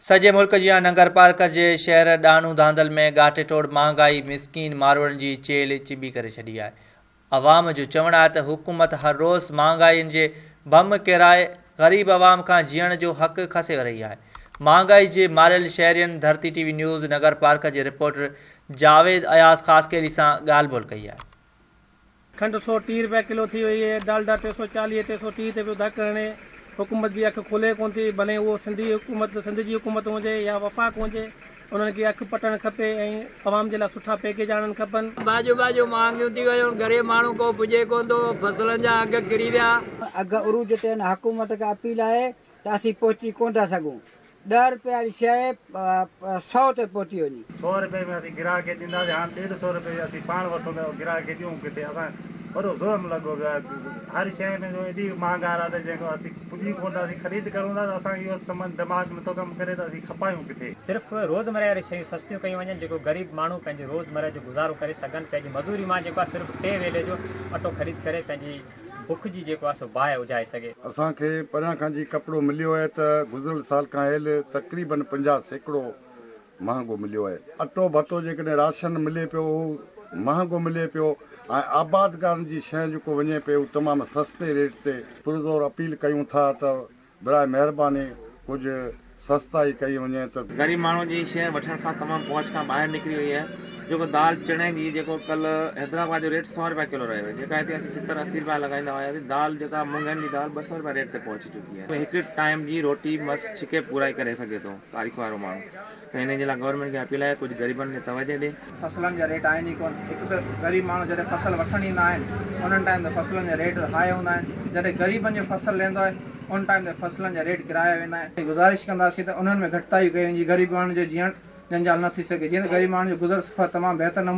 سڄي ملڪ جيان ننگرپارڪر جي شهر ڏانو ڌانڌل ۾ ڳاٽي ٽوڙ مهانگائي مسڪين ماروئڙن جي چيلهه چٻي ڪري ڇڏي آهي. عوام جو چوڻ آهي ته حڪومت هر روز مهانگائين جي بم ڪيرائي غريب عوام کان جيئڻ جو حق کسي رهي آهي. مهانگائي جي ماريل شهرين ڌرتي ٽي وي نيوز ننگرپارڪر جي رپورٽر جاويد اياز خاصخيلي سان ڳالهه ٻولهه ڪئي آهي. کنڊ 130 رپيا ڪلو ٿي وئي آهي، ڊالڊا 340، 330 تي پيو ڌڪ هڻي، حڪومت جي اک کلي ڪونه ٿي، ڀلي اهو سنڌي حڪومت سنڌ جي حڪومت هجي يا وفاق هجي، انهن کي اک پٽڻ کپي ۽ عوام جي لاء سٺا پيڪيج آڻڻ کپن. ڀاڄيون ٻاڄيون مهانگيون ٿي ويون، غريب ماڻهو ڪو پڄي ڪونه ٿو، فصلن جا اگهه ڪري ويا. اگهه عروج تي آهن، حڪومت کي اپيل آهي ته اسين پهچي ڪونه ٿا سگهون، ڏهه رپيا واري شيء سئو تي پهتي وڃي. سئو رپئي ۾ اسين گراهڪ کي ڏينداسين، هاڻ ڏيڍ سئو رپئي اسين پاڻ وٺون ته گراهڪ کي ڏيون ڪٿي؟ اسان وڏو ظلم لڳو پيو آهي، هر شيء ۾ جو ايڏي مهانگائي آهي ته جنهن کان اسين پڄي ڪونه ٿا، اسين خريد ڪرون ٿا ته اسان کي اهو سمجهه دماغ نٿو ڪم ڪري ته اسين کپايون ڪٿي؟ صرف روزمره واريون شيون سستيون ڪيون وڃن جيڪو غريب ماڻهو پنهنجي روزمره جو گذارو ڪري سگهن، پنهنجي مزوري مان جيڪو آهي صرف ٽي ويلي جو اٽو خريد ڪري پنهنجي بک جي جيڪو آهي سو باهه اجهائي سگهي. اسان کي پريان کان جي ڪپڙو مليو آهي ته گذريل سال کان هيل تقريبن 50% مهانگو مليو آهي. اٽو ڀتو جيڪڏهن راشن ملي پيو اهو مهانگو ملي پيو ۽ آبادگارن جي شيء جيڪو وڃي پئي اهو تمام سستي ريٽ تي. پرزور اپيل ڪيون ٿا ته براء مهرباني ڪجهه سستائي ڪئي وڃي ته. غريب ماڻهو جي شيء وٺڻ کان تمام پهچ کان ٻاهر نڪري وئي آهي جيڪو دال چڻي جي جيڪو ڪلهه حيدرآباد جو ريٽ سئو رپيا ڪلو رهيو جيڪا هتي اسين ستر 80 رپيا لڳائيندا هياسين دال جيڪا مونگن جي دال 200 رپيا ريٽ تي پهچي چڪي آهي. هڪ ٽائيم جي روٽي مس ڇڪي پورائي ڪري سگهي ٿو تاريخ وارو ماڻهو ته انهي جي لاء گورنمينٽ کي اپيل آهي ڪجهه غريبن کي توجه ڏي. فصلن جا ريٽ آهن ئي ڪونه هڪ ته غريب ماڻهو جڏهن فصل وٺڻ ايندا آهن انهن ٽائيم ته فصلن جا ريٽ هاء هوندا آهن جڏهن غريبن جو فصل لهندو آهي ان ٽائيم تي فصلن جا ريٽ ڪرايا ويندا آهن. گذارش ڪنداسين ته انهن ۾ گهٽتائي ڪئي وڃي غريب ماڻهن جو جيئڻ جنجال نه ٿي سگهي جيئن ته غريب ماڻهن جو گذر سفر تمام بهتر نموني.